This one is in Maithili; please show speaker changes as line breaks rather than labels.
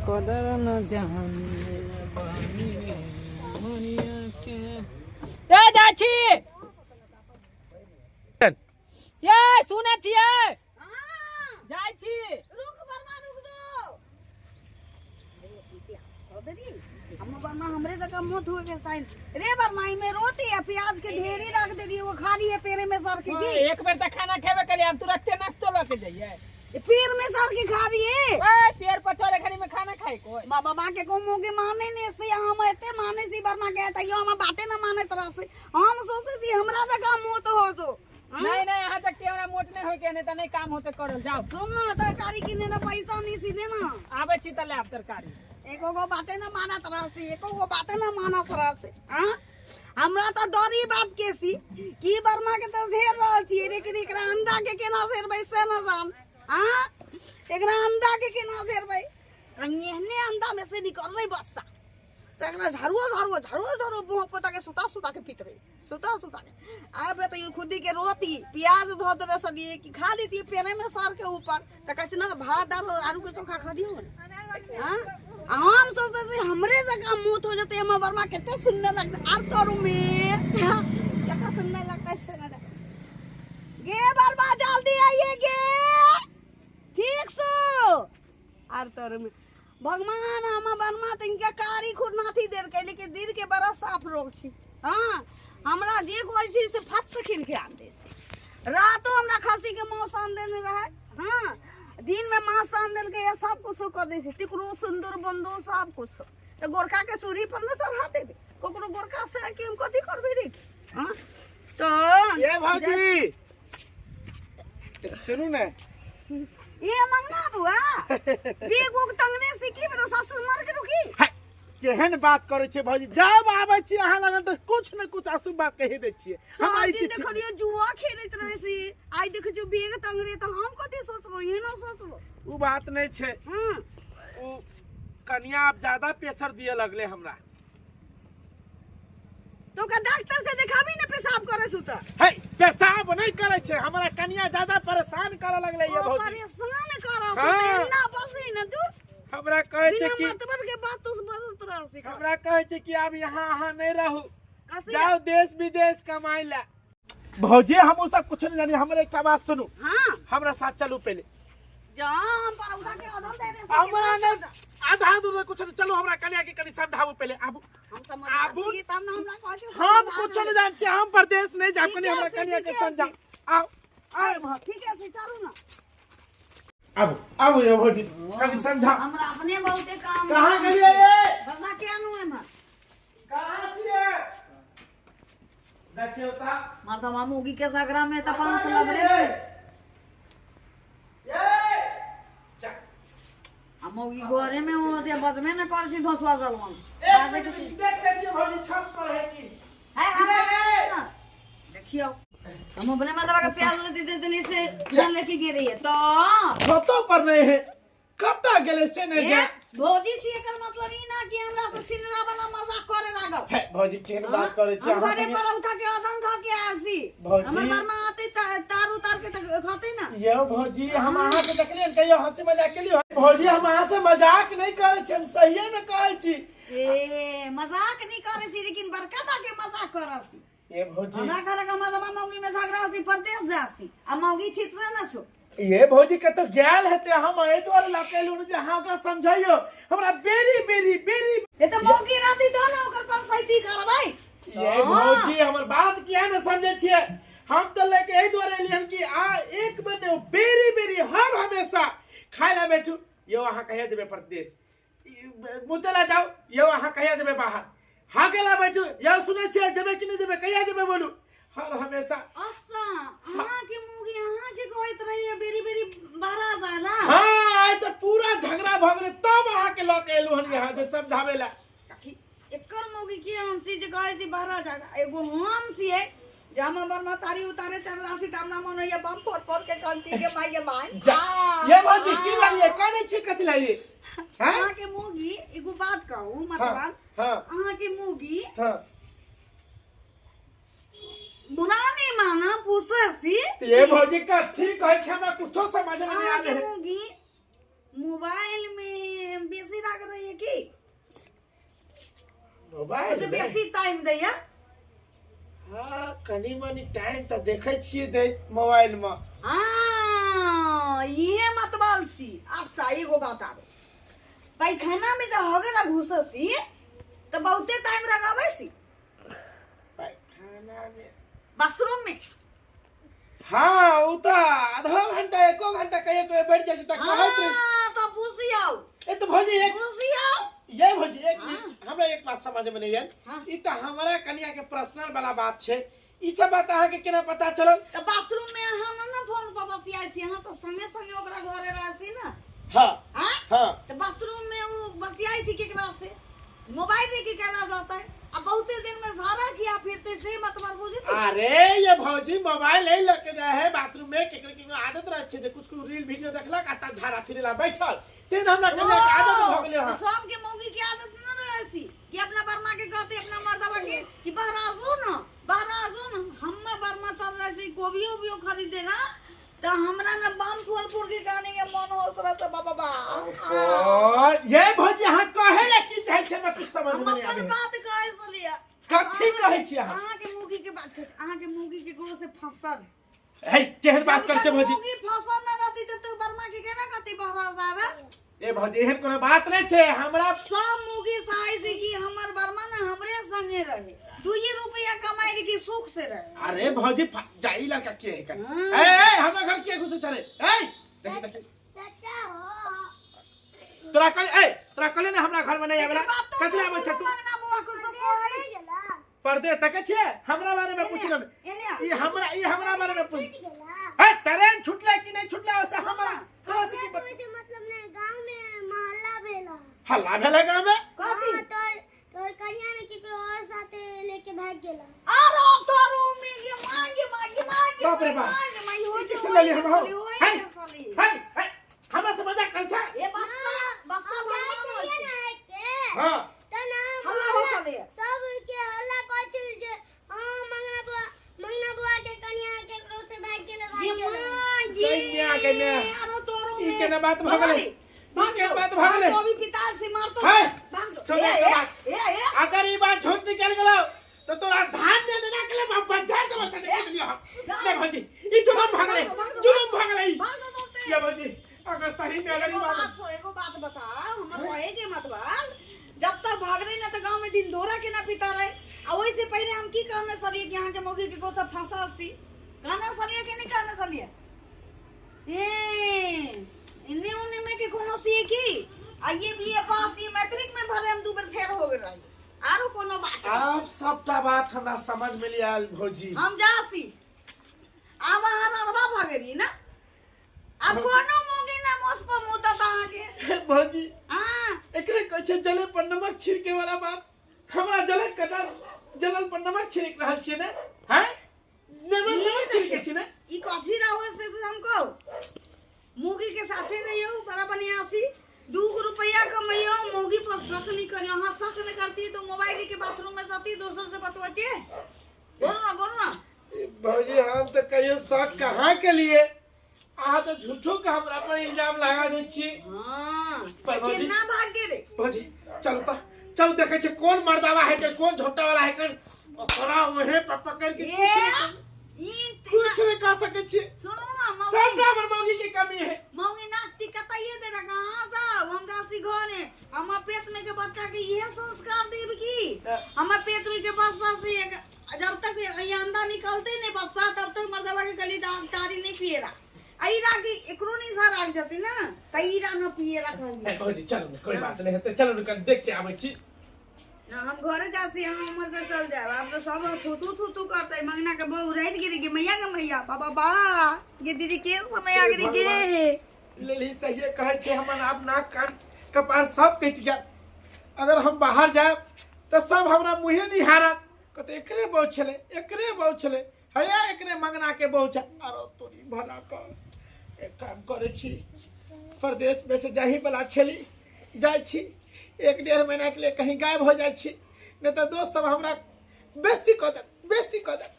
कदर न जानी ए जाइ छी ये सुनै छियै जाइ छी
रुक बर्मा रुक जो हम बर्मा हमरे जगह मुंह धोए के साइन रे बर्मा में रोटी है प्याज के ढेरी रख दे रही वो खा रही है पेरे में सर के की
एक बेर त खाना खेबे करी आब तुरंते नाश्तो लऽ के जइयै
पेड़ में सर के खा रही है
ए पेड़ पर चढ़े घड़ी में खाना खाए कोई
बाबा बा के को मुंह के माने ने से हम एते माने सी बर्मा के तैयो हम बाटे न माने तरह से हम सोचे सी हमरा जगह मुंह तो हो जो हाँ?
नहीं नहीं यहाँ तक हमरा मोट नहीं होय के नहीं त नहीं काम होते करल जाओ
सुन ना तरकारी किने ना पैसा नहीं सीधे ना
आबै छी त लाब तरकारी
एको गो बाते न मानत रहसी एको गो बाते न मानत रहसी हाँ हमरा तऽ डर ई बात के सी कि बर्मा के तऽ झेल रहल छियै लेकिन एकरा अंडा के केना झेलबै से न जान हाँ एकरा अंडा के केना झेलबै कहीं एहने अंडा में से निकलबै बस्ता से एकरा झाड़ुओ झाड़ुओ झाड़ुओ झाड़ुओ मुँह पोता के सुता सुता के पीत रही सुता सुता के आब तऽ ई खुदी के रोटी प्याज धो देने सलिए कि खा लेती पेड़े में सर के ऊपर तऽ कहै छै ना भात दाल और आलू के चोखा खा दियौ ने हाँ आ हम सोचते थे हमरे जगह मौत हो जते हमर बर्मा कते सुनने लगते आर तोरू में कते सुनने लगते से ना गे बर्मा जल्दी आइए गे ठीक सो आर तोरू में भगवान हम बर्मा तो इनका कारी खुरनाथी देर के लेकिन दिल के बड़ा साफ रोग छी हाँ हमरा जे कहै छी से फट से खीर के आन दे से रातो हमरा खसी के मांस आन देने रहे हाँ दिन में मांस आन देलकै या सब कुछ कऽ दै छै टिकरू सिन्दूर बन्दू सब कुछ तऽ गोरखा के सूरी पर ने चढ़ा देबै ककरो गोरखा से कि हम कथी करबै रे हाँ तऽ
ये भौजी सुनू ने
ये मंगना बुआ बेग उग टंगने से की मेरो ससुर मर के रुकी
है, केहन बात करै छियै भौजी जब आबै छी अहाँ लगन तऽ कुछ ने कुछ अशुभ बात कहि दै छियै हम
सब
आई
दिन
छी
देखलियो जुआ खेलैत रहे से आइ देख जो बेग टंगरे तऽ हम कथी सोचबो ये ना सोचबो
उ बात नहीं छै
हम्म
उ कनिया आब ज्यादा प्रेशर दिए लगले हमरा
तो का डॉक्टर से देखाबी ना पेशाब करे सुता
है पेशाब नहीं करे छै हमरा कनिया ज्यादा परेशान करे लगले ये
ओ
भौजी
परेशान करऽ
हाँ।
ना बसी ना दूर
हमरा कहै छै
बिना
कि
मतलब के बात तो बजत रह से
हमरा कहै छै कि आब यहाँ अहाँ नहीं रहू
कथी
जाओ देश विदेश कमाई ला भौजी हम उ सब कुछ नहीं जानी हमरा एकटा बात सुनू
हां
हमरा साथ चलू पहले
जा हम पर उठा के अधम दे दे
हमरा नहीं आधा दूर नहीं कुछ नहीं चलू हमरा कन्या के कनी समझाबू पहले आबू
हम समझ
आबू।
छी तब ना हमरा कहै छै
हम कुछ नहीं जान छी हम परदेश नहीं जाब कनी
ठीके
हमरा
छै,
कन्या के
ठीके
समझा
छै।
आओ आओ एम्हर।
ठीक है से चलू ना
आबू आबू ये भौजी कनी समझा
हमरा अपने बहुते काम
कहाँ गेलियै ये
बसा के आनू एम्हर
कहाँ छियै देखियौ तऽ
माथा मामूगी के सगरा में तऽ पांच लबरे
ये चा
आ मौगी घरे में हो ते बजबे न कर छी धोसवा जलवन
एक
बाजे के
मिनट देख लै छियै भौजी छत पर है की
है हल्ला करे ना देखियो हम अपने मतलब के प्याज दे दे देने से जान लेके गिर रही है तो
छतो पर नहीं है कतऽ गेलै से नहीं
ए,
जान
भौजी से एकर मतलब ई ना कि हमरा से सिनरा वाला मजाक करे लागल
हे भौजी केहन बात करै छी
हम
अहाँ
घरे
संगे
पर उठा के अधन खा के आयल छी
भौजी।
हमर बरमा आते तार उतार के त खाते ना
यौ भौजी हम अहाँ के देखलियै हन, कहियो हंसी मजाक केलियै भौजी हम अहाँ से मजाक नहीं करै छी हम सहिए में कहै छी
ए मजाक नहीं करे छी लेकिन बड़का दा के मजाक करे छी
ए भौजी
हमरा घर के मजमा मौगी में झगड़ा होती परदेश जासी आ मौगी छितरे न छो
ये भौजी कतौ गेल हेतै हम एहि दुआरे लऽ के एलहुँ जे अहाँ ओकरा समझाइयो हमरा बेरी बेरी बेरी
ए त मौगी रहती तो ना ओकर पंचायती करबै
ये भौजी हमर बात किया ने समझै छियै हम तऽ लेके एहि दुआरे एलियै हन कि आ एक बेर ने बेरी बेरी हर हमेशा खाय लए बैठू यौ अहाँ कहिया जेबै परदेश मुतै लए जाउ यौ अहाँ कहिया जेबै बाहर हाँके लए बैठू यौ सुनै छियै जेबै कि नहि जेबै कहिया जेबै बोलू हर हमेशा
अच्छा अहाँ के मुगी अहाँ जे कहैत रहिए बेरी बेरी बहरा जाला
हाँ आइ तऽ पूरा झगड़ा भऽ गेलै तब अहाँके लऽ के एलहुँ हन यहाँ जे समझाबै लए
एकर मौगी के हम सी जे कहै छी बहरा जाला एगो हम छियै जे हम हमर महतारी उतारे चढ़ छी तऽ हमरा मन होइए बम फोड़ फोड़ के कंती के माय के माय
जा ये भौजी की भेलियै कनै छी कथी लए ये हैं
अहाँ के मौगी एगो बात कहू
हाँ
मतलब
हाँ
अहाँ के मौगी
हाँ
बुरा नहीं माना पूछे सी
ये भौजी कथी कहै छै हमरा कुछो समझ में नहीं
अहाँ के
आबै है
मौगी मोबाइल में बेसी राख की?
मोबाइल
जे
मे?
बेसी टाइम दैया।
हाँ, कनी मनी टाइम तऽ देखै छियै दै मोबाइल मे।
हाँ, इहे मतबल सी। अच्छा एगो बात आरो, पैखाना में जब हगे ना घुससी तऽ बहुते टाइम लगाबै सी?
पैखाना में?
बाथरूम में।
हाँ, ओ तऽ आधो घंटा एको घंटा कहियो कहियो बैठ जाइ छै तऽ कहैत रहै।
हाँ, तऽ पूछियौ।
ए तऽ भौजी एक
पूछियौ।
ये भौजी एक
हाँ।
हमरा एक बात समझ में नहीं आयल।
हाँ।
ई तऽ हमरा कनिया के पर्सनल वाला बात छै, ई सब बात अहाँ के केना पता चलल?
तऽ बाथरूम में अहाँ न ने फोन पर बतियाइ छी, अहाँ तऽ संगे संगे ओकरा घरे रहै छी ने।
हाँ।
हाँ।
हाँ।
तऽ बाथरूम में उ बतियाइ छी केकरा से, मोबाइल लेके केना जाता है? आ बहुते दिन में झाड़ा किया फिरते से मतलब बुझी।
अरे ये भौजी, मोबाइल है लके जाय है बाथरूम में, केकरो केकरो आदत रहे छै जे कुछ कुछ रील वीडियो देखलक आ तब झाड़ा फिरे ला बैठल, तें हमरा कनिया के आदत भऽ गेलै हँ।
सबके मौगी के आदत न रहे सी कि अपना बर्मा के कहते अपना मर्दवा के कि बहराजू न बहराजू न, हम्मे बर्मा चल जाय छी गोभियो उबियो खरीदे ना त हमरा न बम फोड़ फोड़ के गाने के मन हो रहा से बाबा बा।
ओहो, ये भौजी अहाँ कहे ला की चाहै छै, हमरा कुछ समझ
हम
में नहीं
अपन
आबै।
बात कहै छलियै।
कथी कहै छी अहाँ?
अहाँ के मौगी के बात कहै छी, अहाँ के मौगी के गोर से फंसल।
हे, केहन बात
जब
करै छै
तक
भौजी?
मौगी फंसल न रहती तब तक बर्मा के केना कहती बहरा सारा?
ए भौजी, एहन कोनो बात नहीं छै हमरा।
सब मौगी चाहै छै कि हमर बर्मा न हमरे संगे रहे, दुइये रुपया कमाई रहे कि सुख से रहे।
अरे भौजी, जाई लड़का के है कर।
हाँ।
ए ए, हमरा घर के घुसे चले? ए देखी देखी।
चाचा हो।
तोरा कल ए तोरा कल ने हमरा घर में नहीं आवेला।
एकर बात तो
कथी आबै छै तू?
मंगना बुआ को सब कहै
गेला।
परदेस तकै छियै, हमरा बारे में पूछ
एने
ले।
एने आ।
ई हमरा बारे में पूछ।
छूट गेला।
ए ट्रेन छूटलै कि नहीं छूटलै ओसे हमरा तोरा से की
हमरा तो वैसे मतलब नहीं, गांव में मोहल्ला भेला।
हल्ला भेलै गांव में?
कथी?
हाँ, तोर तोर करिया ने केकरो और साथे लेके भाग गेला।
अरे तोर उम्मी के मांगे मांगे मांगे।
बाप रे बाप।
मांगे मांगे हो
ई की
जो
सुनलियै हम हो?
होई
हे,
साली।
हे हे, हमरा से मजाक करै छै?
ए बस्ता बस्ता
हम
भगवान
जाइ
होइ
छलियै
छै।
ने है के
हाँ।
तऽ ना
हल्ला हो
मोहल्ला
छलै।
सब के हल्ला कहै छल जे हाँ मंगना बुआ के कनिया केकरो से भाग गेलै, भाग
ये
गेलै।
मांगे।
गै म्या, गै म्या।
अरे तोर
ई
उम्मी।
केना बात भऽ गेलै?
भाग
ई केना
दो,
बात भऽ
भाग
गेलै?
दो, अभी पिता से मार दो।
हे,
भाग दो।
सुन
ए,
एक
ए,
बात।
ए, ए।
अगर ई बात झूठ निकल गेलौ तो तोरा धान दे देना के लिए बाजार देबो से देख लियो हम। ले भौजी, ई जुलम भऽ गेलै, जुलम भऽ गेलै ई।
भाग दो दोस्ते।
ये भौजी, अगर सही में अगर ई
एगो
बात
बात सो, एगो बात बताओ, हमर कहे के मतलब जब तक भाग रही ना तो गांव में दिन दोरा के ना पीता रहे, आ ओहि से पहले हम की कहने सलिए कि अहाँ के मौगी के गोसा फांसा सी कहने सलिए कि नहीं कहने सलिए? ए इन्ने उन्ने में के कोनो सी की आ ये भी ये पास ये मैट्रिक में भरे हम दू बेर फेल हो गेल रही, आरो कोनो बात नहीं।
आब सबटा बात हमरा समझ में ले आयल भौजी।
हम जासी आब अहाँ ररबा भऽ गेली ना, आब कोनो मौगी ना मोस पर मुतत अहाँके।
भौजी।
हाँ।
एकरे कहै छै जले पर नमक छिड़के वाला बात, हमरा जलन कटल जलल पर नमक छिड़क रहल छियै ने? हैं, नमक
ई
नमक छिड़के
देखियौ,
छी ने?
ई कथी रहो से हम कहू, मौगी के साथे रहियो बड़ा बढ़िया सी, 2 रुपया कमैयो, मौगी पर शक नहीं करियो। अहाँ शक नहीं करती तो मोबाइल के बाथरूम में जाती दोसर से बतवती। बोलो ना, बोलो ना।
ए, भौजी, हम तो कहियो शक कहाँ के लिए, अहाँ तो झूठो के हमरा पर इल्जाम लगा दै छी।
हाँ।
पर भौजी-
केना भाग गेलै?
भौजी चलू तऽ चलू, देखै छी कोन मर्दावा है के कोन झोटा वाला है के, ओकरा वहे पर पकड़ के
ए,
कुछ
ई
कुछ नहीं कह सकै छी।
सुनू ना मौगी,
सबटा हमर मौगी के कमी है।
मौगी नाक टिकताइए दे रहा, कहाँ जाओ? हम जासी घरे, हमर पेट में के बच्चा के इहे संस्कार देब की?
हाँ।
हमर पेट में के बच्चा से एक, जब तक ये अंडा निकलते नहीं बच्चा तब तक मर्दवा के गली दाल तारी नहीं पिएरा। अइरा के एकरो नहीं सार आग जाती ना, तईरा न पिएरा खाली।
ए, भौजी चलू ने, कोई बात नहीं हेतै, चलू ने कनि देख के आबै छी।
ना हम घरे जासी, हम उम्र से चल जाए। अब तो सब थूथू थूथू करते, मंगना के बहू रात गिरी के मैया के मैया बाबा बा ये दीदी के समय आ गिरी के।
लेली सही कहै छै, हमर आब नाक कान कपार सब कटि गेल। अगर हम बाहर जायब तऽ सब हमरा मुँहे निहारत, कहतै एकरे बहु छलै, एकरे बहु छलै, हैया एकरे मंगना के बहु छै। आरो तोरी भला कर, एक काम करै छी, परदेश में से जाही वाला छली, जाइ छी 1-1.5 महीना के लिए कहीं गायब हो जाइ छी, नहीं तऽ दोस्त सब हमरा बेइज्जती कऽ देत, बेइज्जती कऽ देत।